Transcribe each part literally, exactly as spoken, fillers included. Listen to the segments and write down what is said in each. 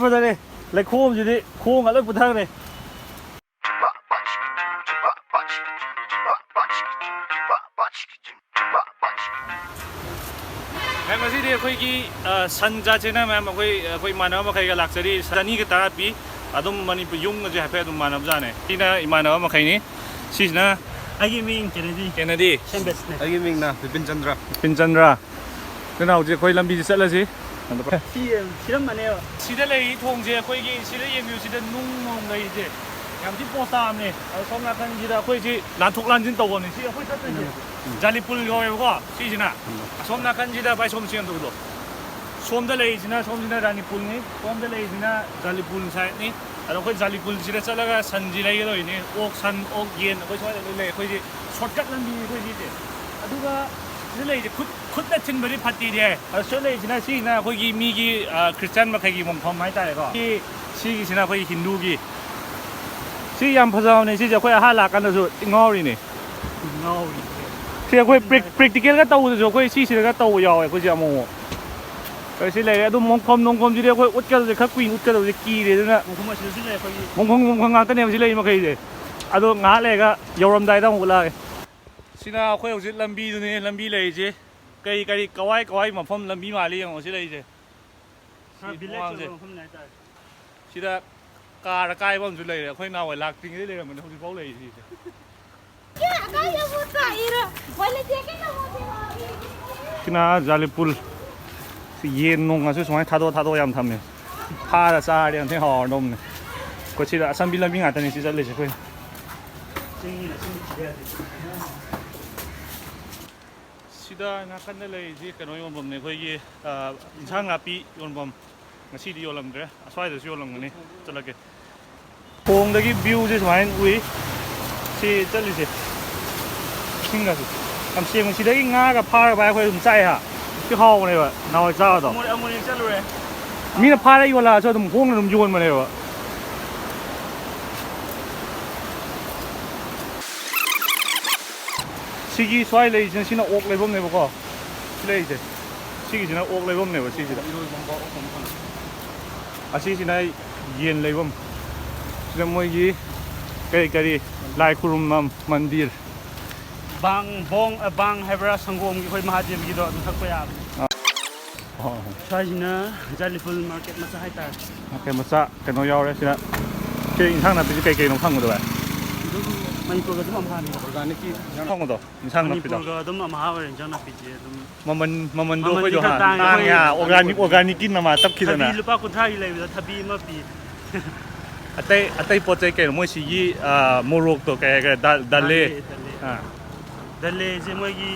ꯐꯖꯔꯦ꯫ ꯂꯩꯈꯣꯝꯁꯤꯗꯤ ꯈꯣꯡꯒ ꯂꯣꯏ ꯄꯨꯊꯈ꯭ꯔꯦ꯫ ꯃꯌꯥꯝ, ꯉꯁꯤꯗꯤ ꯑꯩꯈꯣꯏꯒꯤ, ꯑ, ꯁꯟ ꯆꯥꯁꯦꯅ ꯃꯌꯥꯝ ꯑꯩꯈꯣꯏ, ꯑꯩꯈꯣꯏ ꯏꯃꯥꯟꯅꯕ ꯃꯈꯩꯒ ꯂꯥꯛꯆꯔꯤ꯫ ꯆꯅꯤꯒ ꯇꯔꯥ ꯄꯤ꯫ ꯑꯗꯨꯝ ꯃꯅꯤꯄꯨꯔ ꯌꯨꯝꯒꯁꯦ ꯍꯥꯏꯐꯦꯠ ꯑꯗꯨꯝ ꯃꯥꯟꯅꯕꯖꯥꯠꯅꯦ꯫ ꯁꯤꯅ ꯏꯃꯥꯟꯅꯕ ꯃꯈꯩꯅꯤ꯫ ꯁꯤꯁꯤꯅ ꯑꯩꯒꯤ ꯃꯤꯡ ꯀꯦꯅꯦꯗꯤ꯫ ꯀꯦꯅꯦꯗꯤ꯫ ꯁꯦꯝꯕꯦꯁꯅꯦ꯫ ꯑꯩꯒꯤ ꯃꯤꯡꯅ ꯕꯤꯄꯤꯟ ꯆꯟꯗ꯭ꯔ꯫ ꯕꯤꯄꯤꯟ ꯆꯟꯗ꯭ꯔ꯫ ꯑꯗꯨꯅ ꯍꯧꯖꯤꯛ ꯑꯩꯈꯣꯏ ꯂꯝꯕꯤꯁꯤ ꯆꯠꯂꯁꯤ꯫ ꯁꯤ, ꯁꯤꯔꯝꯃꯅꯦꯕ꯫ ꯁꯤꯗ ꯂꯩꯔꯤ ꯊꯣꯡꯁꯦ ꯑꯩꯈꯣꯏꯒꯤ ꯁꯤꯗ ꯌꯦꯡꯕꯤꯌꯨ, ꯁꯤꯗ ꯅꯨꯡ ꯅꯨꯡ ꯂꯩꯔꯤꯁꯦ ꯌꯥꯝ ꯊꯤ ꯄꯣꯁ ꯇꯥꯕꯅꯦ꯫ ꯑꯗꯣ ꯁꯣꯝ ꯅꯥꯀꯟꯁꯤꯗ ꯑꯩꯈꯣꯏꯁꯤ ꯂꯥꯟꯊꯣꯛ ꯂꯥꯟꯁꯤꯟ ꯇꯧꯐꯝꯅꯦ꯫ ꯁꯤ ꯑꯩꯈꯣꯏ ꯆꯠꯇꯣꯏꯁꯦ ꯖꯥꯂꯤꯄꯨꯜ ꯀꯧꯋꯦꯕꯀꯣ꯫ ꯁꯤꯁꯤꯅ ꯑꯁꯣꯝ ꯅꯥꯀꯟꯁꯤꯗ ꯚꯥꯏ ꯁꯣꯝ ꯆꯦꯟꯊꯣꯛꯎꯗꯣ꯫ ꯁꯣꯝꯗ ꯂꯩꯔꯤꯁꯤꯅ, ꯁꯣꯝꯁꯤꯅ ꯔꯥꯅꯤꯄꯨꯜꯅꯤ, ꯁꯣꯝꯗ ꯂꯩꯔꯤꯁꯤꯅ ꯖꯥꯂꯤꯄꯨꯜ ꯁꯥꯏꯠꯅꯤ꯫ ꯑꯗꯣ ꯑꯩꯈꯣꯏ ꯖꯥꯂꯤꯄꯨꯜꯁꯤꯗ ꯆꯠꯂꯒ ꯁꯟꯁꯤ ꯂꯩꯒꯗꯧꯔꯤꯅꯤ꯫ ꯑꯣꯛ, ꯁꯟ, ꯑꯣꯛ, ꯌꯦꯟ ꯑꯩꯈꯣꯏ ꯁ꯭ꯋꯥꯏꯗ ꯂꯣꯏ ꯂꯩ꯫ ꯑꯩꯈꯣꯏꯁꯤ ꯁꯣꯔꯠꯀꯠ ꯂꯝꯕꯤꯅꯤ ꯑꯩꯈꯣꯏ ꯁꯤꯁꯦ꯫ ꯑꯗꯨꯒ ꯁꯤꯗ ꯂꯩꯔꯤꯁꯦ ꯈꯨꯠ, ꯈꯨꯠꯅ ꯊꯤꯟꯕꯗꯤ ꯐꯠꯇꯦꯗꯤ ꯍꯥꯏ꯫ ꯑꯗꯣ ꯁꯤꯗ ꯂꯩꯔꯤꯁꯤꯅ, ꯁꯤꯁꯤꯅ ꯑꯩꯈꯣꯏꯒꯤ ꯃꯤꯒꯤ, ꯑ, ꯈ꯭ꯔꯤꯁꯇꯤꯌꯥꯟ ꯃꯈꯩꯒꯤ ꯃꯐꯝ ꯍꯥꯏꯇꯥꯔꯦꯀꯣ꯫ ꯁꯤ, ꯁꯤꯒꯤꯁꯤꯅ ꯑꯩꯈꯣꯏ ꯍꯤꯟꯗꯨꯒꯤ꯫ ꯁꯤ ꯌꯥꯝ ꯐꯖꯕꯅꯦ꯫ ꯁꯤꯁꯦ ꯑꯩꯈꯣꯏ ꯑꯍꯥꯟ ꯂꯥꯛꯀꯥꯟꯗꯁꯨ ꯉꯥꯎꯔꯤꯅꯦ꯫ ꯉꯥꯎꯔꯤꯁꯦ꯫ ꯁꯤ ꯑꯩꯈꯣꯏ ꯄ꯭ꯔꯦꯛ-, ꯄ꯭ꯔꯦꯛꯇꯤꯀꯦꯜꯒ ꯇꯧꯕꯗꯁꯨ ꯑꯩꯈꯣꯏ ꯁꯤꯁꯤꯗꯒ ꯇꯧꯕ ꯌꯥꯎꯋꯦ ꯑꯩꯈꯣꯏꯁꯦ ꯑꯃꯨꯛ ꯑꯃꯨꯛ꯫ ꯑꯗꯣ ꯁꯤ ꯂꯩꯔꯦ꯫ ꯑꯗꯨ ꯃꯣꯡꯐꯝ ꯅꯣꯡꯐꯝꯁꯤꯗꯤ ꯑꯩꯈꯣꯏ ꯎꯠꯀꯗꯕꯁꯦ ꯈꯔ ꯀꯨꯏꯅ ꯎꯠꯀꯗꯕꯁꯦ ꯀꯤꯔꯦ꯫ ꯑꯗꯨꯅ ꯃꯣꯡꯐꯝ ꯑꯁꯤꯗꯁꯨ ꯂꯩ ꯑꯩꯈꯣꯏꯒꯤ꯫ ꯃꯣꯡꯐꯝ, ꯃꯣꯡꯐꯝ ꯉꯥꯛꯇꯅꯦꯕ ꯁꯤ ꯂꯩ ꯃꯈꯩꯁꯦ꯫ ꯑꯗꯣ ꯉꯥꯏꯍꯥꯛ ꯂꯩꯔꯒ ꯌꯧꯔꯝꯗꯥꯏꯗ ꯑꯃꯨꯛ ꯎꯠꯂꯛꯑꯒꯦ꯫ ꯁꯤꯅ ꯑꯩꯈꯣꯏ ꯍꯧꯖꯤꯛ ꯂꯝꯕꯤꯗꯨꯅꯦ, ꯂꯝꯕꯤ ꯂꯩꯔꯤꯁꯦ꯫ ꯀꯔꯤ ꯀꯔꯤ ꯀꯋꯥꯏ ꯀꯋꯥꯏ ꯃꯐꯝ ꯂꯝꯕꯤ ꯃꯥꯜꯂꯤ ꯌꯦꯡꯉꯣ ꯁꯤ ꯂꯩꯔꯤꯁꯦ꯫ ꯈꯔ ꯁꯤ village ꯃꯃꯥꯡꯁꯦ꯫ ꯑꯣꯏꯕ ꯃꯐꯝꯅꯦ ꯍꯥꯏꯇꯥꯔꯦ꯫ ꯁꯤꯗ ꯀꯥꯔ ꯀꯥꯏꯕ ꯑꯃꯁꯨ ꯂꯩꯔꯦ꯫ ꯑꯩꯈꯣꯏ ꯅꯍꯥꯟꯋꯥꯏ ꯂꯥꯛꯇ꯭ꯔꯤꯉꯩꯗ ꯂꯩꯔꯝꯕꯅꯦ, ꯍꯧꯖꯤꯛꯐꯥꯎ ꯂꯩꯔꯤ ꯁꯤꯁꯦ꯫ ꯁꯤꯅ ꯖꯥꯂꯤꯄꯨꯜ꯫ ꯁꯤ ꯌꯦꯟ ꯅꯣꯡꯒꯁꯨ ꯁꯨꯃꯥꯏꯅ ꯊꯥꯗꯣꯛ ꯊꯥꯗꯣꯛ ꯌꯥꯝ ꯊꯝꯃꯦ꯫ ꯐꯥꯔ ꯆꯥꯔꯗꯤ ꯌꯥꯝ ꯊꯤꯅ ꯍꯥꯎꯔꯗꯧꯕꯅꯦ꯫ ꯑꯩꯈꯣꯏ ꯁꯤꯗ ꯑꯁꯝꯕꯤ ꯂꯝꯕꯤ ꯉꯥꯛꯇꯅꯦ ꯁꯤ ꯆꯠꯂꯤꯁꯦ ꯑꯩꯈꯣꯏ꯫ ꯁꯤꯗ ꯅꯥꯀꯟꯗ ꯂꯩꯔꯤꯁꯤ ꯀꯩꯅꯣ ꯌꯣꯟꯐꯝꯅꯦ, ꯑꯩꯈꯣꯏꯒꯤ, ꯑ, ꯏꯟꯁꯥꯡ ꯅꯥꯄꯤ ꯌꯣꯟꯐꯝ꯫ ꯉꯁꯤꯗꯤ ꯌꯣꯜꯂꯝꯗ꯭ꯔꯦ, ꯑꯁ꯭ꯋꯥꯏꯗꯁꯨ ꯌꯣꯜꯂꯝꯒꯅꯤ꯫ ꯆꯠꯂꯒꯦ꯫ ꯊꯣꯡꯗꯒꯤ ꯚ꯭ꯌꯨꯁꯦ ꯁꯨꯃꯥꯏꯅ ꯎꯏ꯫ ꯁꯤ ꯆꯠꯂꯤꯁꯦ ꯏꯁꯤꯡꯒꯁꯦ ꯌꯥꯝ ꯁꯦꯡꯉꯤ꯫ ꯁꯤꯗꯒꯤ ꯉꯥꯒ ꯐꯥꯔꯒ ꯚꯥꯏ ꯑꯩꯈꯣꯏ ꯑꯗꯨꯝ ꯆꯥꯏ ꯍꯥ꯫ ꯁꯤ ꯍꯥꯎꯕꯅꯦꯕ ꯅꯍꯥꯟꯋꯥꯏ ꯆꯥꯕꯗꯣ꯫ ꯑꯃꯨꯔꯛ ꯑꯃꯨꯔꯛ ꯆꯠꯂꯨꯔꯦ꯫ ꯃꯤꯅ ꯐꯥꯔ ꯌꯣꯜꯂꯛꯑꯁꯨ ꯑꯗꯨꯝ ꯍꯣꯡꯅ ꯑꯗꯨꯝ ꯌꯣꯟꯕꯅꯦꯕ꯫ ꯁꯤꯒꯤ ꯁ꯭ꯋꯥꯏ ꯂꯩꯔꯤꯁꯤꯅ, ꯁꯤꯅ ꯑꯣꯛ ꯂꯩꯐꯝꯅꯦꯕꯀꯣ꯫ ꯁꯤ ꯂꯩꯔꯤꯁꯦ꯫ ꯁꯤꯒꯤꯁꯤꯅ ꯑꯣꯛ ꯂꯩꯐꯝꯅꯦꯕ ꯁꯤꯁꯤꯗ꯫ ꯑꯁꯤꯁꯤꯅ ꯌꯦꯟ ꯂꯩꯐꯝ꯫ ꯁꯤꯗ ꯃꯣꯏꯒꯤ ꯀꯔꯤ ꯀꯔꯤ ꯂꯥꯏ ꯈꯨꯔꯨꯝꯐꯝ ꯃꯟꯗꯤꯔ꯫ ꯕꯥꯡ, ꯕꯣꯡ, ꯑ, ꯕꯥꯡ ꯍꯥꯏꯕ꯭ꯔꯥ, ꯁꯪꯒꯣꯝꯒꯤ, ꯑꯩꯈꯣꯏ ꯃꯍꯥꯗꯦꯕꯒꯤꯗꯣ, ꯑꯗꯨ ꯊꯛꯄ ꯌꯥꯕꯅꯤ꯫ ꯑꯣ꯫ ꯁ꯭ꯋꯥꯏꯁꯤꯅ ꯖꯥꯂꯤꯄꯨꯔ ꯃꯥꯔꯀꯦꯠ ꯃꯆꯥ ꯍꯥꯏꯇꯥꯔꯦ꯫ ꯀꯩ ꯃꯆꯥ ꯀꯩꯅꯣ ꯌꯥꯎꯔꯦ ꯁꯤꯗ꯫ ꯁꯤ ꯏꯟꯁꯥꯡ ꯅꯥꯄꯤꯁꯤ ꯀꯩ ꯀꯩꯅꯣ ꯐꯪꯒꯗꯕ? ꯑꯗꯨꯝ ꯃꯅꯤꯄꯨꯔꯒ ꯑꯗꯨꯝ ꯑꯝꯍꯥꯅꯤꯗ꯫ ꯑꯣꯔꯒꯥꯅꯤꯛꯀꯤ ꯏꯟꯁꯥꯡ ꯐꯪꯕꯗꯣ? ꯏꯟꯁꯥꯡ ꯅꯥꯄꯤꯗꯣ? ꯃꯅꯤꯄꯨꯔꯒ ꯑꯗꯨꯝ ꯑꯝꯍꯥ ꯑꯣꯏꯔꯦ ꯏꯟꯁꯥꯡ ꯅꯥꯄꯤꯁꯦ ꯑꯗꯨꯝ꯫ ꯃꯃꯟ, ꯃꯃꯟꯗꯣ ꯃꯃꯟꯗꯤ ꯑꯩꯈꯣꯏꯗꯣ ꯈꯔ ꯍꯥ-, ꯇꯥꯡꯉꯦ, ꯇꯥꯡꯉꯦ ꯑꯩꯈꯣꯏ ꯍꯥ, ꯑꯣꯔꯒꯥꯅꯤꯛ, ꯑꯣꯔꯒꯥꯅꯤꯛꯀꯤ ꯅꯃꯥ ꯇꯞꯈꯤꯗꯅ꯫ ꯊꯕꯤ ꯂꯨꯄꯥ ꯀꯨꯟꯊ꯭ꯔꯥꯒꯤ ꯂꯩꯕꯗ ꯊꯕꯤ ꯑꯃ ꯄꯤ꯫ ꯑꯇꯩ, ꯑꯇꯩ ꯄꯣꯠ ꯆꯩ ꯀꯩꯅꯣ? ꯃꯣꯏ ꯁꯤꯒꯤ, ꯑꯥ, ꯃꯣꯔꯣꯛꯇꯣ ꯀꯩ ꯍꯥꯏꯈ꯭ꯔꯦ? ꯗꯥ-, ꯗꯥꯂꯦ꯫ ꯗꯥꯂꯦ, ꯗꯥꯂꯦ꯫ ꯑꯥ꯫ ꯗꯥꯂꯦꯁꯦ ꯃꯣꯏꯒꯤ,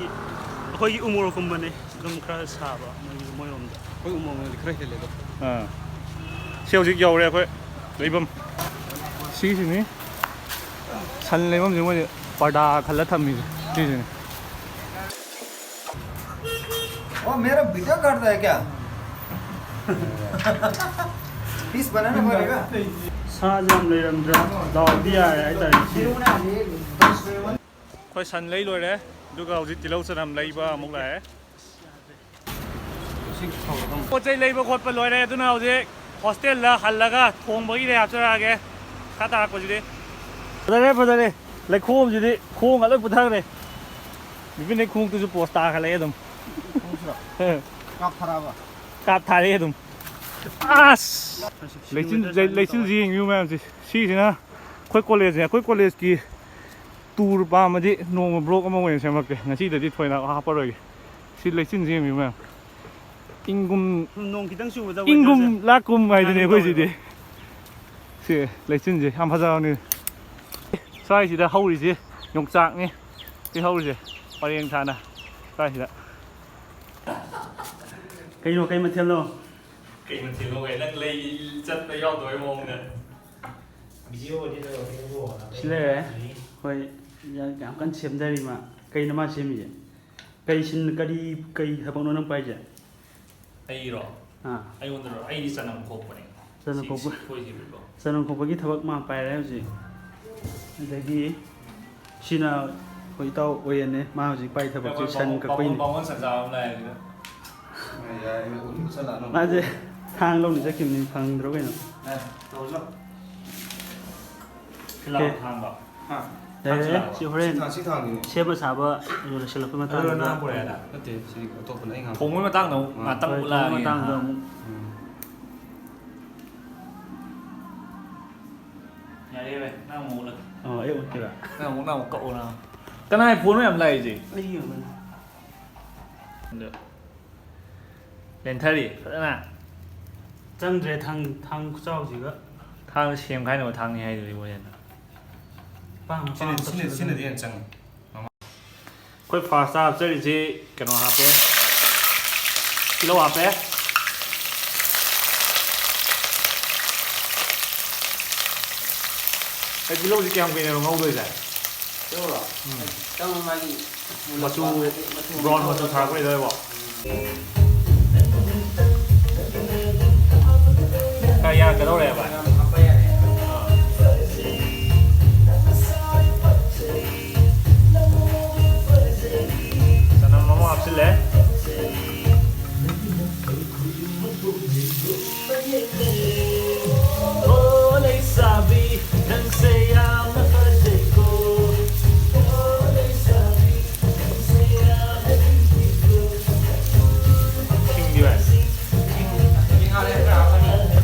ꯑꯩꯈꯣꯏꯒꯤ ꯎꯃꯣꯔꯣꯛꯀꯨꯝꯕꯅꯦ, ꯑꯗꯨꯝ ꯈꯔ ꯁꯥꯕ ꯃꯣꯏꯒꯤ, ꯃꯣꯏꯔꯣꯝꯗ꯫ ꯑꯩꯈꯣꯏ ꯎꯃꯣꯔꯣꯛꯅꯗꯤ ꯈꯔ ꯍꯦꯜꯂꯦ ꯑꯗꯣ꯫ ꯑꯥ꯫ ꯁꯤ ꯍꯧꯖꯤꯛ ꯌꯧꯔꯦ ꯑꯩꯈꯣꯏ ꯂꯩꯐꯝ꯫ ꯁꯤꯁꯤꯅꯤ꯫ ꯁꯟ ꯂꯩꯐꯝꯁꯦ ꯃꯣꯏ ꯄꯔꯗꯥ ꯈꯜꯂ ꯊꯝꯃꯤꯁꯦ ꯁꯤꯁꯤꯅꯤ꯫ वो मेरा बेटा करता है क्या? पीस बनाना पड़ेगा। ꯁꯥꯁꯦ ꯌꯥꯝ ꯂꯩꯔꯝꯗ꯭ꯔꯦ, ꯗꯥꯎꯗꯤ ꯌꯥꯔꯦ ꯍꯥꯏꯇꯥꯔꯦ ꯁꯤ꯫ ꯑꯩꯈꯣꯏ ꯁꯟ ꯂꯩ ꯂꯣꯏꯔꯦ, ꯑꯗꯨꯒ ꯍꯧꯖꯤꯛ ꯇꯤꯜꯍꯧ ꯆꯅꯝ ꯂꯩꯕ ꯑꯃꯨꯛ ꯂꯥꯛꯑꯦ꯫ ꯄꯣꯠ ꯆꯩ ꯂꯩꯕ ꯈꯣꯠꯄ ꯂꯣꯏꯔꯦ, ꯑꯗꯨꯅ ꯍꯧꯖꯤꯛ ꯍꯣꯁꯇꯦꯜꯗ ꯍꯜꯂꯒ ꯊꯣꯡꯕꯒꯤꯗꯤ ꯍꯥꯞꯆꯔꯛꯑꯒꯦ꯫ ꯃꯈꯥ ꯇꯥꯔꯛꯄꯁꯤꯗꯤ꯫ ꯐꯖꯔꯦ, ꯐꯖꯔꯦ꯫ ꯂꯩꯈꯣꯝꯁꯤꯗꯤ ꯈꯣꯡꯒ ꯂꯣꯏ ꯄꯨꯊꯈ꯭ꯔꯦ꯫ ꯕꯤꯄꯤꯟꯗꯩ ꯈꯣꯡꯎꯞꯇꯨꯁꯨ ꯄꯣꯁ ꯇꯥꯈꯠꯂꯛꯑꯦ ꯑꯗꯨꯝ꯫ ꯀꯥꯞꯊꯔꯛꯑꯕ? ꯀꯥꯞꯊꯔꯛꯑꯦ ꯑꯗꯨꯝ꯫ ꯑꯁ! ꯂꯩꯆꯤꯜ, ꯂꯩ-, ꯂꯩꯆꯤꯜꯁꯤ ꯌꯦꯡꯕꯤꯌꯨ ꯃꯌꯥꯝꯁꯤ꯫ ꯁꯤꯁꯤꯅ ꯑꯩꯈꯣꯏ ꯀꯣꯂꯦꯖꯅꯦ꯫ ꯑꯩꯈꯣꯏ ꯀꯣꯂꯦꯖꯀꯤ ꯇꯨꯔ ꯄꯥꯝꯃꯗꯤ ꯅꯣꯡꯃ ꯕ꯭ꯂꯣꯛ ꯑꯃ ꯑꯣꯏꯅ ꯁꯦꯝꯃꯛꯀꯦ꯫ ꯉꯁꯤꯗꯗꯤ ꯊꯣꯏꯅ ꯍꯥꯞꯄꯔꯣꯏꯒꯦ꯫ ꯁꯤ ꯂꯩꯆꯤꯟꯁꯦ ꯌꯦꯡꯕꯤꯌꯨ ꯃꯌꯥꯝ꯫ ꯏꯪꯒꯨꯝ, ꯅꯣꯡ ꯈꯤꯇꯪ ꯆꯨꯕꯗ ꯏꯪꯒꯨꯝ weatherꯁꯦ ꯂꯥꯛꯀꯨꯝ ꯍꯥꯏꯗꯨꯅꯤ ꯍꯥꯏꯅꯤꯡ ꯑꯩꯈꯣꯏ ꯁꯤꯗꯤ꯫ ꯇꯧꯋꯦꯕ꯫ ꯁꯤ ꯂꯩꯆꯤꯟꯁꯦ ꯌꯥꯝ ꯐꯖꯕꯅꯤ꯫ ꯁ꯭ꯋꯥꯏꯁꯤꯗ ꯍꯧꯔꯤꯁꯦ ꯌꯣꯡꯆꯥꯛꯅꯤ꯫ ꯁꯤ ꯍꯧꯔꯤꯁꯦ ꯄꯔꯦꯡ ꯊꯥꯅ ꯁ꯭ꯋꯥꯏꯁꯤꯗ꯫ ꯀꯩꯅꯣ, ꯀꯩ ꯃꯊꯦꯜꯅꯣ? ꯀꯩ ꯃꯊꯦꯜꯅꯣ ꯀꯥꯏ? ꯅꯪ ꯂꯩ ꯆꯠꯄ ꯌꯥꯎꯗꯕꯩ ꯃꯑꯣꯡꯗ꯫ ꯁꯤ ꯂꯩꯔꯦ꯫ ꯍꯣꯏ, ꯌꯥꯝ, ꯌꯥꯝ ꯀꯟꯅ ꯁꯦꯝꯊꯔꯤ ꯃꯥ꯫ ꯀꯩꯅꯣ ꯃꯥ ꯁꯦꯝꯃꯤꯁꯦ? ꯀꯩ ꯁꯤꯟ-, ꯀꯔꯤ, ꯀꯩ ꯊꯕꯛꯅꯣ ꯅꯪ ꯄꯥꯏꯁꯦ? ꯑꯩꯔꯣ? ꯑꯥ꯫ ꯑꯩꯉꯣꯟꯗꯔꯣ? ꯑꯩꯗꯤ ꯆꯅꯝ ꯈꯣꯛꯄꯅꯦ꯫ ꯆꯅꯝ ꯁꯤ, ꯈꯣꯛꯄ꯫ ꯁꯤ ꯈꯣꯏꯁꯤꯕꯀꯣ꯫ ꯆꯅꯝ ꯈꯣꯛꯄꯒꯤ ꯊꯕꯛ ꯃꯥ ꯄꯥꯏꯔꯦ ꯍꯧꯖꯤꯛ꯫ ꯑꯗꯒꯤ ꯁꯤꯅ ꯑꯩꯈꯣꯏ ꯏꯇꯥꯎ ꯑꯣꯏꯌꯦꯅꯦ꯫ ꯃꯥ ꯍꯧꯖꯤꯛ ꯄꯥꯏ ꯊꯕꯛꯁꯦ ꯑꯩꯈꯣꯏ ꯁꯟ ꯕꯥꯃꯣꯟ, ꯀꯛꯄꯩꯅꯦ꯫ ꯕꯥꯃꯣꯟ ꯁꯟꯖꯥ ꯑꯃ ꯂꯥꯛꯑꯦ ꯑꯗꯨꯗ꯫ ꯌꯥꯏ, ꯌꯥꯏ, ꯑꯗꯨꯝ ꯆꯠꯂꯛꯑꯅꯨ꯫ ꯃꯥꯁꯦ ꯊꯥꯡ ꯂꯧꯅꯤ ꯆꯠꯈꯤꯕꯅꯤ, ꯐꯪꯗ꯭ꯔꯣ ꯀꯩꯅꯣ? ꯐꯤꯂꯥꯎ ꯑꯣꯀꯦ꯫ ꯊꯥꯡꯕ꯫ ꯍꯥ? ꯌꯥꯔꯦ, ꯊꯥꯡ ꯁꯤ ꯍꯣꯔꯦꯟ ꯁꯤ ꯊꯥꯡ-, ꯁꯤ ꯊꯥꯡꯒꯤꯅꯤ꯫ ꯁꯦꯝꯕ ꯁꯥꯕ ꯂꯣꯏꯁꯤꯜꯂꯛꯄ ꯑꯗꯨ ꯃꯇꯥꯡꯗ꯫ ꯅꯪ ꯄꯨꯔꯛꯑꯦꯅ? ꯅꯠꯇꯦ, ꯁꯤ ꯑꯇꯣꯞꯄꯅ ꯑꯩ ꯉꯥꯡ-, ꯊꯣꯡꯕꯒꯤ ꯃꯇꯥꯡꯗ ꯑꯃꯨꯛ ꯉꯥꯛꯇꯪ ꯍꯣꯏ, ꯊꯣꯡꯕ ꯎꯠꯂꯛꯑꯒꯦ꯫ ꯃꯇꯥꯡꯗ ꯑꯃꯨꯛ꯫ ꯎꯝ꯫ ꯌꯥꯔꯦ, ꯚꯥꯏ, ꯅꯪ ꯑꯃꯨꯛ ꯎꯠꯂꯛꯀꯦ꯫ ꯑꯣ, ꯑꯩ ꯎꯠꯀꯦꯔꯥ? ꯅꯪ ꯑꯃꯨꯛ, ꯅꯪ ꯑꯃꯨꯛ ꯀꯛꯑꯣ, ꯅꯪ꯫ ꯀꯅꯥꯏ ꯐꯣꯟꯅꯣ ꯌꯥꯝ ꯂꯥꯛꯏꯁꯦ? ꯑꯩꯒꯤ ꯑꯣꯏꯕꯅꯦ꯫ ꯑꯗꯣ ꯂꯦꯟꯊꯔꯤ ꯐꯖꯅ꯫ ꯆꯪꯗ꯭ꯔꯦ, ꯊꯥꯡ, ꯊꯥꯡ ꯈꯨꯆꯥꯎꯁꯤꯒ꯫ ꯊꯥꯡ ꯁꯦꯝ ꯈꯥꯏꯅꯕ ꯊꯥꯡꯅꯤ ꯍꯥꯏꯗꯨꯗꯤ ꯃꯣꯏꯅ꯫ ꯄꯥꯡ, ꯁꯤꯅ-, ꯄꯥꯡ ꯁꯤꯅ-, ꯇꯧꯁꯤꯜꯂꯗꯕꯅꯤ꯫ ꯁꯤꯅꯗꯤ ꯍꯦꯟꯅ ꯆꯪꯉꯤ꯫ ꯑꯩꯈꯣꯏ ꯐꯥꯔꯁꯇ ꯍꯥꯞꯆꯔꯤꯁꯤ ꯀꯩꯅꯣ ꯍꯥꯞꯄꯦ, ꯇꯤꯜꯍꯧ ꯍꯥꯞꯄꯦ꯫ ꯑꯩ ꯇꯤꯜꯍꯧꯁꯤ ꯀꯌꯥꯝ ꯀꯨꯏꯅꯣ ꯉꯧꯗꯣꯏꯁꯦ? ꯇꯤꯜꯍꯧꯔꯣ? ꯎꯝ꯫ ꯈꯤꯇꯪ ꯃꯥꯒꯤ ꯃꯆꯨ, ꯃꯨꯜꯂꯛꯄ ꯍꯥꯏꯗꯤ ꯃꯆꯨ brown ꯃꯆꯨ ꯊꯥꯔꯛꯄ ꯂꯩꯗꯣꯏꯕꯣ? ꯈꯔ ꯌꯥꯔꯛꯀꯗꯧꯔꯦꯕ? ꯌꯥꯝ ꯍꯥꯞꯄ ꯌꯥꯔꯦ꯫ ꯑꯥ꯫ ꯆꯅꯝ ꯑꯃ ꯍꯥꯞꯆꯤꯜꯂꯦ꯫ ꯑꯣ ꯂꯩꯁꯥꯕꯤ, ꯅꯪꯁꯦ ꯌꯥꯝꯅ ꯐꯖꯩꯀꯣ꯫ ꯑꯣ ꯂꯩꯁꯥꯕꯤ, ꯅꯪꯁꯦ ꯌꯥꯝꯅ ꯅꯨꯡꯁꯤꯀꯣ꯫ ꯁꯤꯡꯗꯤ ꯚꯥꯏ? ꯁꯤꯡ ꯍꯥꯞꯄꯅꯤ,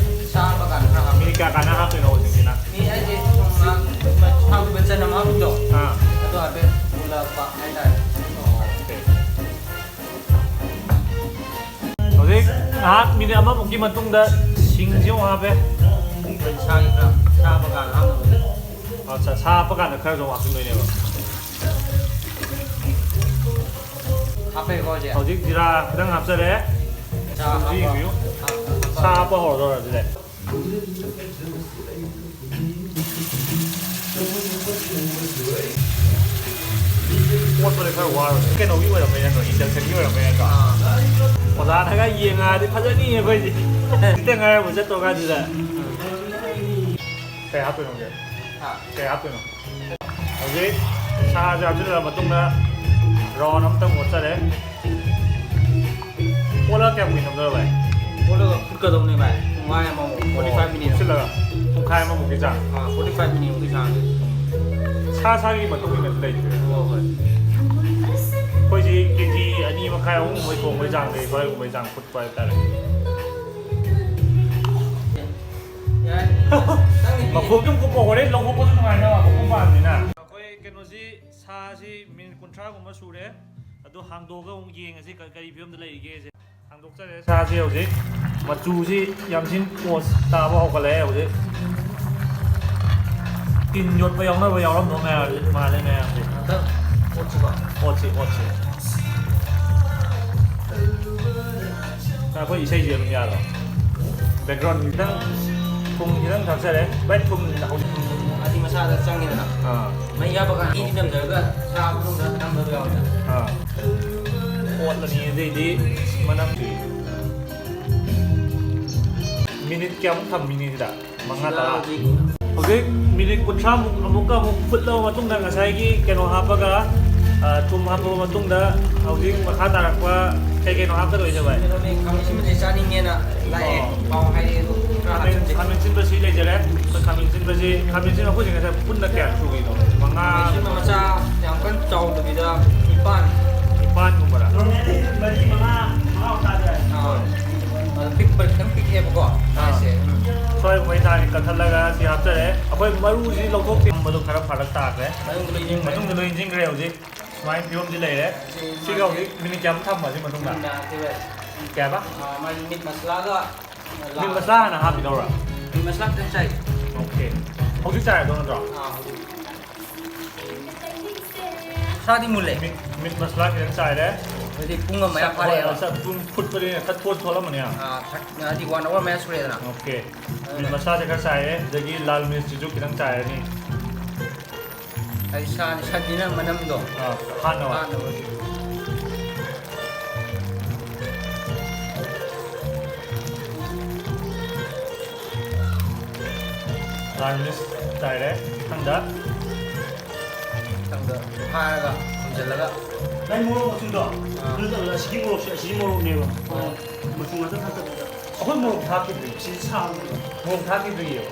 ꯁꯥ ꯍꯥꯞꯄ ꯀꯥꯟꯗ ꯈꯔ ꯍꯥꯞꯄꯅꯤ꯫ ꯃꯤꯅꯤꯠ ꯀꯌꯥ ꯀꯥꯟꯅ ꯍꯥꯞꯇꯣꯏꯅꯣ ꯍꯧꯖꯤꯛꯁꯤꯅ? ꯃꯤ ꯍꯥꯏꯁꯦ ꯁꯨꯝ ꯉꯥꯏꯍꯥꯛ ꯊꯥꯎꯒꯤ ꯃꯆꯜ ꯑꯃ ꯍꯥꯞꯄꯗꯣ, ꯑꯥ꯫ ꯑꯗꯨ ꯍꯥꯏꯐꯦꯠ ꯃꯨꯜꯂꯛꯄ ꯍꯥꯏꯇꯥꯔꯦ꯫ ꯑꯣꯀꯦ꯫ ꯍꯧꯖꯤꯛ ꯉꯥꯏꯍꯥꯛ ꯃꯤꯅꯤꯠ ꯑꯃꯃꯨꯛꯀꯤ ꯃꯇꯨꯡꯗ ꯁꯤꯡꯁꯤ ꯑꯃꯨꯛ ꯍꯥꯞꯄꯦ꯫ ꯁꯥꯒꯤ ꯈꯔ ꯆꯥꯕ ꯀꯥꯟꯗ ꯍꯥꯞꯅꯕꯅꯦ꯫ ꯑꯠꯆꯥ, ꯁꯥ ꯍꯥꯞꯄ ꯀꯥꯟꯗ ꯈꯔꯁꯨ ꯑꯃꯨꯛ ꯍꯥꯞꯆꯤꯟꯗꯣꯏꯅꯦꯕ꯫ ꯍꯥꯞꯄꯦꯀꯣ ꯍꯧꯖꯤꯛ? ꯍꯧꯖꯤꯛ ꯖꯤꯔꯥ ꯈꯤꯇꯪ ꯍꯥꯞꯆꯔꯦ꯫ ꯁꯥ ꯁꯨꯝꯁꯤ ꯍꯥꯞꯄ-, ꯌꯦꯡꯕꯤꯌꯨ꯫ ꯍꯥꯞ-, ꯍꯥꯞꯄ ꯁꯥ ꯍꯥꯞꯄ ꯍꯧꯔꯗꯧꯔꯦ ꯑꯗꯨꯗꯤ꯫ ꯑꯣꯠꯄꯗꯤ ꯈꯔ ꯋꯥꯔꯕꯅꯦ꯫ ꯀꯩꯅꯣꯒꯤ ꯑꯣꯏꯔꯝꯕꯩ ꯅꯠꯇ꯭ꯔꯣ? Inductionꯒꯤ ꯑꯣꯏꯔꯝꯕꯩ ꯅꯠꯇ꯭ꯔꯣ? ꯑꯥ꯫ ꯑꯣꯖꯥꯅꯒ ꯌꯦꯡꯉꯛꯑꯗꯤ ꯐꯖꯅꯤꯌꯦ ꯑꯩꯈꯣꯏꯁꯦ꯫ ꯈꯤꯇꯪ ꯉꯥꯏꯔꯕ ꯆꯠꯇꯧ ꯀꯥꯟꯁꯤꯗ꯫ ꯀꯩ ꯍꯥꯞꯇꯣꯏꯅꯣ ꯍꯧꯖꯤꯛ? ꯍꯥ? ꯀꯩ ꯍꯥꯞꯇꯣꯏꯅꯣ? ꯍꯧꯖꯤꯛ ꯁꯥꯁꯦ ꯍꯥꯞꯆꯤꯜꯂ ꯃꯇꯨꯡꯗ round ꯑꯃꯇꯪ ꯑꯣꯠꯆꯔꯦ꯫ ꯑꯣꯠꯂꯒ ꯀꯌꯥꯝ ꯀꯨꯏꯅ ꯊꯝꯗꯣꯏꯅꯣ ꯚꯥꯏ? ꯐꯨꯠꯂꯒ ꯐꯨꯠꯀꯗꯧꯅꯦ ꯚꯥꯏ, ꯄꯨꯡꯈꯥꯏ ꯑꯃꯃꯨꯛ, forty five minutes꯫ ꯐꯨꯠꯂꯒ ꯄꯨꯡꯈꯥꯏ ꯑꯃꯃꯨꯛꯀꯤ ꯆꯥꯡ꯫ ꯑꯥ, forty five minute ꯃꯨꯛꯀꯤ ꯆꯥꯡ꯫ ꯁꯥ ꯁꯥꯒꯤ ꯃꯇꯨꯡ ꯏꯟꯅꯁꯨ ꯂꯩꯇ꯭ꯔꯦ꯫ ꯍꯣꯏ, ꯍꯣꯏ꯫ ꯑꯩꯈꯣꯏꯁꯤ ꯀꯦ ꯖꯤ ꯑꯅꯤ ꯃꯈꯥꯏ, ꯑꯍꯨꯝꯒꯨꯝꯕꯩ ꯊꯣꯡꯕꯩ ꯆꯥꯡꯗ, ꯑꯩꯈꯣꯏꯒꯨꯝꯕꯩ ꯆꯥꯡ ꯐꯨꯠꯄ ꯍꯥꯏꯇꯥꯔꯦ꯫ ꯌꯥꯏ꯫ ꯃꯈꯣꯟ ꯑꯗꯨꯝ ꯀꯣꯛꯄ, ꯍꯣꯔꯦꯟ ꯂꯧꯊꯣꯛꯄꯁꯨ ꯅꯨꯡꯉꯥꯏꯅꯕ, ꯃꯈꯣꯡ ꯄꯥꯟꯕꯅꯤꯅ꯫ ꯑꯩꯈꯣꯏ ꯀꯩꯅꯣꯁꯤ, ꯁꯥꯁꯤ ꯃꯤꯅꯤꯠ ꯀꯨꯟꯊ꯭ꯔꯥꯒꯨꯝꯕ ꯁꯨꯔꯦ꯫ ꯑꯗꯨ ꯍꯥꯡꯗꯣꯛꯑꯒ ꯑꯃꯨꯛ ꯌꯦꯡꯉꯁꯤ ꯀ-, ꯀꯔꯤ ꯐꯤꯕꯝꯗ ꯂꯩꯔꯤꯒꯦꯁꯦ꯫ ꯍꯥꯡꯗꯣꯛꯆꯔꯦ ꯁꯥꯁꯤ ꯍꯧꯖꯤꯛ꯫ ꯃꯆꯨꯁꯤ ꯌꯥꯝ ꯊꯤꯅ ꯑꯣꯁ ꯇꯥꯕ ꯍꯧꯒꯠꯂꯛꯑꯦ ꯍꯧꯖꯤꯛ꯫ ꯇꯤꯟ ꯌꯣꯠꯄ ꯌꯥꯎꯅꯕ ꯌꯥꯎꯔꯝꯗꯧ ꯃꯌꯥꯝ ꯃꯥꯜꯂꯦ ꯃꯌꯥꯝꯁꯦ꯫ ꯍꯟꯗꯛ ꯑꯣꯠꯁꯤꯀꯣ꯫ ꯑꯣꯠꯁꯤ, ꯑꯣꯠꯁꯤ꯫ ꯑꯩꯈꯣꯏ ꯏꯁꯩꯁꯦ ꯑꯗꯨꯝ ꯌꯥꯔꯣ? Background ꯈꯤꯇꯪ, ꯊꯨꯝ ꯈꯤꯇꯪ ꯊꯥꯛꯆꯔꯦ꯫ ꯚꯥꯏ, ꯊꯨꯝ ꯍꯧꯖꯤꯛ ꯍꯥꯏꯗꯤ ꯃꯁꯥꯗ ꯆꯪꯉꯤꯗꯅ꯫ ꯑꯥ꯫ ꯃꯩ ꯌꯥꯎꯕ ꯀꯥꯟꯗ ꯏꯗꯤ ꯅꯝꯖꯔꯒ ꯁꯥ ꯃꯅꯨꯡꯗ ꯅꯝꯕꯁꯨ ꯌꯥꯎꯋꯦ꯫ ꯑꯥ꯫ ꯑꯣꯠꯂꯅꯤ, ꯑꯗꯩꯗꯤ ꯃꯅꯝ ꯃꯤꯅꯤꯠ ꯀꯌꯥꯃꯨꯛ ꯊꯝꯃꯤꯅꯤ ꯁꯤꯗ? ꯃꯉꯥ, ꯇꯔꯥ꯫ ꯍꯧꯖꯤꯛ ꯃꯤꯅꯤꯠ ꯀꯨꯟꯊ꯭ꯔꯥꯃꯨꯛ ꯑꯃꯨꯛꯀ ꯑꯃꯨꯛ ꯐꯨꯠꯂꯕ ꯃꯇꯨꯡꯗ ꯉꯁꯥꯏꯒꯤ ꯀꯩꯅꯣ ꯍꯥꯞꯄꯒ, ꯑ, ꯊꯨꯝ ꯍꯥꯞꯄꯕ ꯃꯇꯨꯡꯗ ꯍꯧꯖꯤꯛ ꯃꯈꯥ ꯇꯥꯔꯛꯄ ꯀꯩ ꯀꯩꯅꯣ ꯍꯥꯞꯀꯗꯣꯏꯁꯦ, ꯚꯥꯏ? ꯀꯩꯅꯣꯅꯦ, ꯈꯥꯃꯦꯟ ꯑꯁꯤꯟꯕꯁꯦ ꯆꯥꯅꯤꯡꯉꯦꯅ ꯂꯥꯛꯑꯦ꯫ ꯑꯣ꯫ ꯄꯥꯎ ꯍꯥꯏꯔꯛꯑꯦ ꯑꯗꯣ ꯈꯔ ꯈꯥꯃꯦꯟ, ꯍꯥꯞꯆꯤꯟꯁꯦ꯫ ꯈꯥꯃꯦꯟ ꯑꯁꯤꯟꯕꯁꯤ ꯂꯩꯖꯔꯦ꯫ ꯑꯩꯈꯣꯏ ꯈꯥꯃꯦꯟ ꯑꯁꯤꯟꯕꯁꯤ, ꯈꯥꯃꯦꯟ ꯑꯁꯤꯟꯕ ꯑꯩꯈꯣꯏꯁꯦ ꯉꯁꯥꯏ ꯄꯨꯟꯅ ꯀꯌꯥ ꯁꯨꯈꯤꯅꯣ? ꯃꯉꯥ꯫ ꯈꯥꯃꯦꯟ ꯑꯁꯤꯟꯕ ꯃꯆꯥ ꯌꯥꯝ ꯀꯟꯅ ꯆꯥꯎꯗꯕꯤꯗ ꯅꯤꯄꯥꯟ꯫ ꯅꯤꯄꯥꯟꯒꯨꯝꯕꯔꯥ? ꯃꯔꯤ, ꯃꯉꯥ, ꯃꯉꯥ ꯆꯥꯕ ꯌꯥꯏ꯫ ꯑꯥ꯫ ꯑꯗꯣ ꯄꯤꯛꯄ ꯈꯤꯇꯪ ꯄꯤꯛꯑꯦꯕꯀꯣ꯫ ꯑꯥ꯫ ꯃꯥꯏꯁꯦ꯫ ꯎꯝ꯫ ꯁꯣꯏꯕꯨꯝ ꯍꯥꯏꯇꯥꯔꯦ ꯀꯛꯊꯠꯂꯒ ꯁꯤ ꯍꯥꯞꯆꯔꯦ꯫ ꯑꯩꯈꯣꯏ ꯃꯔꯨꯁꯤ ꯂꯧꯊꯣꯛꯇꯦ꯫ ꯊꯝꯕꯗꯣ ꯈꯔ ꯐꯔꯛ ꯇꯥꯈ꯭ꯔꯦ꯫ ꯃꯅꯨꯡꯗ ꯂꯣꯏ ꯏꯟꯈ꯭ꯔꯦ꯫ ꯃꯅꯨꯡꯗ ꯂꯣꯏ ꯏꯟꯁꯤꯟꯈ꯭ꯔꯦ ꯍꯧꯖꯤꯛ꯫ ꯁꯨꯃꯥꯏꯅ ꯐꯤꯕꯝꯁꯤ ꯂꯩꯔꯦ꯫ ꯁꯤ ꯁꯤꯒ ꯃꯥꯒꯤ ꯍꯧꯖꯤꯛ ꯃꯤꯅꯤꯠ ꯀꯌꯥꯃꯨꯛ ꯊꯝꯕ ꯁꯤ ꯃꯇꯨꯡꯗ? ꯃꯤꯅꯤꯠ ꯀꯌꯥ ꯍꯥꯏꯕ? ꯑꯥ, ꯃꯥꯒꯤ ꯃꯤꯠ ꯃꯁꯂꯥꯒ ꯃꯤꯠ ꯃꯁꯂꯥ ꯍꯥꯟꯅ ꯍꯥꯞꯈꯤꯗꯧꯔꯥ? ꯃꯤꯠ ꯃꯁꯂꯥ ꯈꯤꯇꯪ ꯆꯥꯏ꯫ ꯑꯣꯀꯦ꯫ ꯍꯧꯖꯤꯛ ꯆꯥꯏꯔꯗꯧ ꯅꯠꯇ꯭ꯔꯣ? ꯑꯥ, ꯍꯧꯖꯤꯛ꯫ ꯁꯥꯗꯤ ꯃꯨꯜꯂꯦ꯫ ꯃꯤꯠ, ꯃꯤꯠ ꯃꯁꯂꯥ ꯈꯤꯇꯪ ꯆꯥꯏꯔꯦ꯫ ꯍꯧꯖꯤꯛ ꯄꯨꯡ ꯑꯃ ꯃꯌꯥ ꯐꯥꯔꯦꯕ꯫ ꯍꯣꯏ, ꯄꯨꯡ ꯐꯨꯠꯄꯅꯤꯅ ꯈꯔ ꯊꯣꯠ ꯊꯣꯠꯂꯝꯃꯅꯤ꯫ ꯑꯥ, ꯊꯥꯔ-, ꯍꯥꯏꯗꯤ one hour ꯃꯌꯥ ꯁꯨꯔꯦꯗꯅ꯫ ꯑꯣꯀꯦ꯫ ꯑꯗꯨꯅ ꯃꯤꯠ ꯃꯁꯂꯥꯁꯦ ꯈꯔ ꯆꯥꯏꯔꯦ, ꯑꯗꯒꯤ ꯂꯥꯜ ꯃꯤꯔꯆꯁꯤꯁꯨ ꯈꯤꯇꯪ ꯆꯥꯏꯔꯅꯤ꯫ ꯍꯥꯏꯗꯤ ꯁꯥ-, ꯁꯟꯅꯤꯅ ꯃꯅꯝꯗꯣ ꯑꯥ, ꯍꯥꯠꯅꯕ꯫ ꯍꯥꯠꯅꯕ꯫ ꯒꯥꯔꯅꯤꯁ ꯇꯥꯏꯔꯦ ꯃꯊꯪꯗ꯫ ꯃꯊꯪꯗ ꯐꯥꯔꯒ ꯊꯝꯖꯤꯜꯂꯒ꯫ ꯅꯪ ꯃꯣꯔꯣꯛ ꯃꯆꯨꯗꯣ ꯑꯥ꯫ ꯀꯩꯅꯣ ꯇꯧꯔꯒ ꯑꯁꯤꯒꯤ ꯃꯣꯔꯣꯛꯁꯦ ꯑꯁꯤꯒꯤ ꯃꯣꯔꯣꯛꯅꯦꯕ꯫ ꯑꯣ꯫ ꯃꯆꯨ ꯉꯥꯛꯇ ꯊꯥꯛꯇꯕꯤꯗ꯫ ꯑꯩꯈꯣꯏ ꯃꯣꯔꯣꯛ ꯊꯥꯛꯈꯤꯗ꯭ꯔꯤ꯫ ꯁꯤ ꯁꯥꯕꯅꯤ꯫ ꯃꯣꯔꯣꯛ ꯊꯥꯛꯈꯤꯗ꯭ꯔꯤꯌꯦ꯫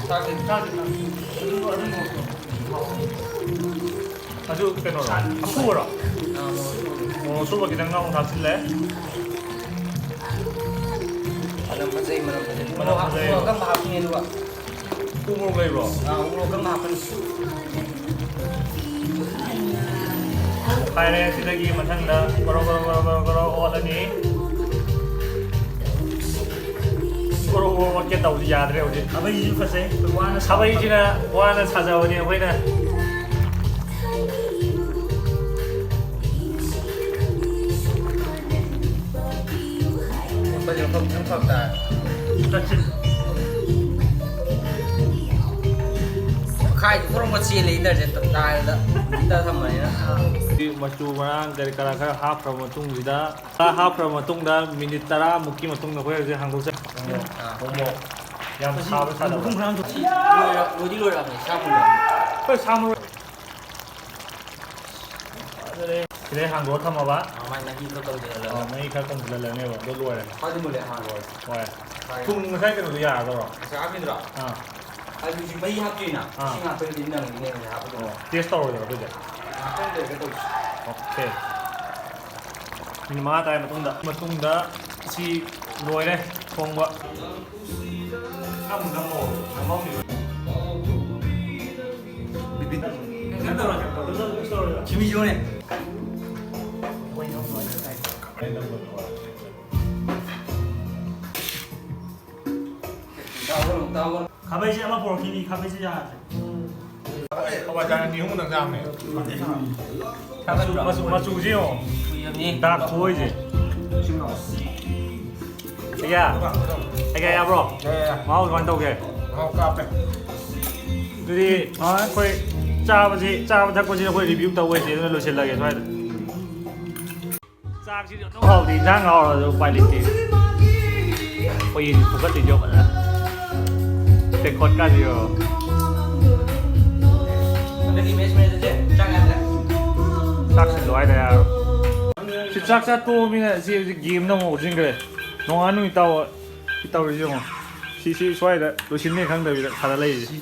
ꯊꯥꯛꯈꯤ꯫ ꯊꯥꯛꯈꯤ, ꯊꯥꯛꯈꯤ꯫ ꯑꯗꯨ, ꯑꯗꯨ ꯃꯣꯔꯣꯛꯇꯣ꯫ ꯑꯗꯨ ꯀꯩꯅꯣꯔꯣ? ꯁꯥ-, ꯑꯁꯨꯕꯔꯣ? ꯑꯥ, ꯃꯣꯔꯣꯛ ꯑꯁꯨꯕ꯫ ꯃꯣꯔꯣꯛ ꯑꯁꯨꯕ ꯈꯤꯇꯪ ꯑꯃꯨꯛ ꯊꯥꯛꯆꯤꯜꯂꯦ꯫ ꯃꯅꯝ ꯐꯖꯩ, ꯃꯅꯝ ꯐꯖꯩ꯫ ꯃꯅꯝ ꯐꯖꯩ꯫ ꯃꯣꯔꯣꯛ ꯑꯀꯪꯕ ꯍꯥꯞꯄꯅꯦ ꯑꯗꯨꯒ꯫ ꯎ ꯃꯣꯔꯣꯛ ꯂꯩꯕ꯭ꯔꯣ? ꯑꯥ, ꯎ ꯃꯣꯔꯣꯛ ꯑꯀꯪꯕ ꯍꯥꯞꯄꯅꯤ꯫ ꯍꯥꯏꯔꯦ, ꯁꯤꯗꯒꯤ ꯃꯊꯪꯗ ꯒꯣꯔꯣ ꯒꯣꯔꯣ ꯒꯣꯔꯣ ꯒꯣꯔꯣ ꯒꯣꯔꯣ ꯑꯣꯠꯂꯅꯤ꯫ ꯒꯣꯔꯣ ꯒꯣꯔꯣ ꯑꯣꯠꯀꯦ ꯇꯧꯕꯁꯤ ꯌꯥꯗ꯭ꯔꯦ ꯍꯧꯖꯤꯛ꯫ ꯈꯥꯕꯩꯁꯤꯁꯨ ꯐꯖꯩ꯫ ꯑꯩꯈꯣꯏ ꯋꯥꯅ ꯁꯥꯕ-, ꯈꯥꯕꯩꯁꯤꯅ ꯋꯥꯅ ꯁꯥꯖꯕꯅꯤ ꯑꯩꯈꯣꯏꯅ꯫ ꯑꯩꯈꯣꯏꯁꯦ ꯃꯐꯝ ꯈꯤꯇꯪ ꯐꯔꯛ ꯇꯥꯔꯦ꯫ ꯇꯠꯁꯤꯜ-, ꯃꯈꯥꯏꯗꯨ ꯄꯨꯔꯥ ꯃꯆꯦꯜꯂꯦ ꯏꯟꯇꯔꯁꯦ ꯇꯥꯏꯜꯗ ꯏꯟꯇꯔ ꯊꯝꯕꯅꯤꯅ꯫ ꯃꯆꯨ ꯃꯔꯥꯡ ꯀꯔꯤ ꯀꯔꯥ ꯈꯔ ꯍꯥꯞꯈ꯭ꯔꯕ ꯃꯇꯨꯡꯁꯤꯗ, ꯈꯔ ꯍꯥꯞꯈ꯭ꯔꯕ ꯃꯇꯨꯡꯗ ꯃꯤꯅꯤꯠ ꯇꯔꯥꯃꯨꯛꯀꯤ ꯃꯇꯨꯡꯗ ꯑꯩꯈꯣꯏ ꯍꯧꯖꯤꯛ ꯍꯥꯡꯗꯣꯛꯆ-, ꯑꯥ꯫ ꯃꯣꯃꯣ꯫ ꯌꯥꯝ ꯁꯥꯕ ꯁꯥꯗꯕ꯫ ꯃꯈꯨꯝ ꯈꯔ ꯍꯥꯡꯗꯣꯛ-, ꯂꯣꯏꯔ-, ꯂꯣꯏꯗꯤ ꯂꯣꯏꯔꯛꯑꯕꯅꯦ, ꯁꯥ ꯃꯨꯜꯂꯕꯅꯦ꯫ ꯍꯣꯏ, ꯁꯥ ꯃꯔꯣꯏ꯫ ꯐꯖꯔꯦ꯫ ꯁꯤꯗꯩ ꯍꯥꯡꯗꯣꯛꯑ ꯊꯝꯃꯕ꯫ ꯑꯥ, ꯃꯥꯏ ꯃꯍꯤ ꯈꯔ ꯀꯪꯁꯤꯜꯍꯜꯂꯒ꯫ ꯑꯥ, ꯃꯍꯤ ꯈꯔ ꯀꯪꯁꯤꯜꯍꯜꯂꯅꯦꯕ꯫ ꯑꯗꯨ ꯂꯣꯏꯔꯦ꯫ ꯐꯗꯤ ꯃꯨꯜꯂꯦ, ꯍꯥꯡꯗꯣꯛꯑꯦ꯫ ꯍꯣꯏ꯫ ꯐꯔꯦ꯫ ꯊꯨꯝ ꯉꯁꯥꯏ ꯀꯩꯅꯣꯗꯣ ꯌꯥꯔꯗꯧꯔꯣ? ꯉꯁꯥꯏ ꯍꯥꯞꯈꯤꯗ꯭ꯔꯣ? ꯑꯥ꯫ ꯑꯗꯨ ꯍꯧꯖꯤꯛ ꯃꯍꯤ ꯍꯥꯞꯇ꯭ꯔꯤꯅ꯫ ꯑꯥ꯫ ꯏꯁꯤꯡ ꯍꯥꯞꯄꯗꯤ ꯅꯪꯒꯤꯅꯦ ꯍꯧꯖꯤꯛ ꯍꯥꯞꯄꯗꯣ꯫ ꯑꯣ, ꯇꯦꯁ ꯇꯧꯔꯣꯏꯗ꯭ꯔꯣ ꯑꯩꯈꯣꯏꯁꯦ? ꯉꯥꯛꯇꯪ ꯂꯩꯔꯒ ꯇꯧꯁꯤ꯫ ꯑꯣꯀꯦ꯫ ꯃꯤꯅꯤꯠ ꯃꯉꯥ ꯇꯥꯔ ꯃꯇꯨꯡꯗ, ꯃꯇꯨꯡꯗ ꯁꯤ ꯂꯣꯏꯔꯦ ꯊꯣꯡꯕ꯫ ꯁꯤꯃꯤꯖꯨꯅꯦ꯫ ꯈꯥꯕꯩꯁꯦ ꯑꯃ ꯄꯨꯔꯛꯈꯤꯅꯤ, ꯈꯥꯕꯩꯁꯦ ꯌꯥꯗ꯭ꯔꯦ꯫ ꯍꯋꯥꯏꯖꯥꯔ ꯑꯅꯤ ꯑꯍꯨꯝ ꯈꯛꯇꯪ ꯆꯥꯕꯅꯦ꯫ ꯃꯆꯨ, ꯃꯆꯨ, ꯃꯆꯨꯁꯦ ꯌꯦꯡꯉꯣ꯫ ꯀꯨꯏꯔꯕꯅꯤ꯫ ꯗꯥꯛ ꯊꯣꯛꯏꯁꯦ꯫ ꯑꯩꯌꯥ꯫ ꯑꯩꯌꯥ ꯌꯥꯕ꯭ꯔꯣ? ꯌꯥꯏ, ꯌꯥꯏ, ꯌꯥꯏ꯫ ꯃꯍꯥꯎ ꯀꯃꯥꯏꯅ ꯇꯧꯒꯦ? ꯃꯍꯥꯎ ꯀꯥꯞꯄꯦ꯫ ꯑꯗꯨꯗꯤ, ꯑ, ꯑꯩꯈꯣꯏ ꯆꯥꯕꯁꯤ, ꯆꯥꯕ ꯊꯛꯄꯁꯤꯅ ꯑꯩꯈꯣꯏ ꯔꯤꯚꯤꯌꯨ ꯇꯧ ꯑꯣꯏꯁꯦ, ꯑꯗꯨꯅ ꯂꯣꯏꯁꯤꯜꯂꯒꯦ ꯁ꯭ꯋꯥꯏꯗ꯫ ꯆꯥꯛꯁꯤꯗꯤ ꯑꯗꯨꯝ ꯍꯥꯎꯗꯤ, ꯏꯟꯖꯥꯡ ꯍꯥꯎꯔꯁꯨ ꯎꯄꯥꯏ ꯂꯩꯇꯦ꯫ ꯑꯩꯈꯣꯏꯒꯤ ꯄꯨꯈꯠꯂꯤꯁꯦ ꯐꯖꯅ꯫ ꯇꯦꯡꯀꯣꯠꯀꯥꯁꯦ ꯌꯦꯡꯉꯣ꯫ ꯍꯟꯗꯛꯀꯤ ꯃꯦꯁ ꯃꯦꯅꯦꯖꯔꯁꯦ ꯆꯥꯛ ꯌꯥꯗ꯭ꯔꯦ꯫ ꯆꯥꯛꯁꯤꯜꯂꯣ ꯍꯥꯏꯗ ꯌꯥꯔꯣꯏ꯫ ꯁꯤ ꯆꯥꯛ ꯆꯥ ꯇꯣꯛꯑꯃꯤꯅ ꯁꯤ ꯍꯧꯖꯤꯛ ꯒꯦꯝꯗ ꯑꯃꯨꯛ ꯍꯧꯖꯤꯟꯈ꯭ꯔꯦ꯫ ꯅꯣꯡꯉꯥꯟ ꯅꯨꯃꯤꯠ ꯇꯥꯕ ꯁꯤ ꯇꯧꯔꯤꯁꯤ ꯌꯦꯡꯉꯣ꯫ ꯁꯤ ꯁꯤ ꯁ꯭ꯋꯥꯏꯗ ꯂꯣꯏꯁꯤꯟꯅꯤ ꯈꯪꯗꯕꯤꯗ ꯁꯥꯟꯅ ꯂꯩꯔꯤꯁꯦ꯫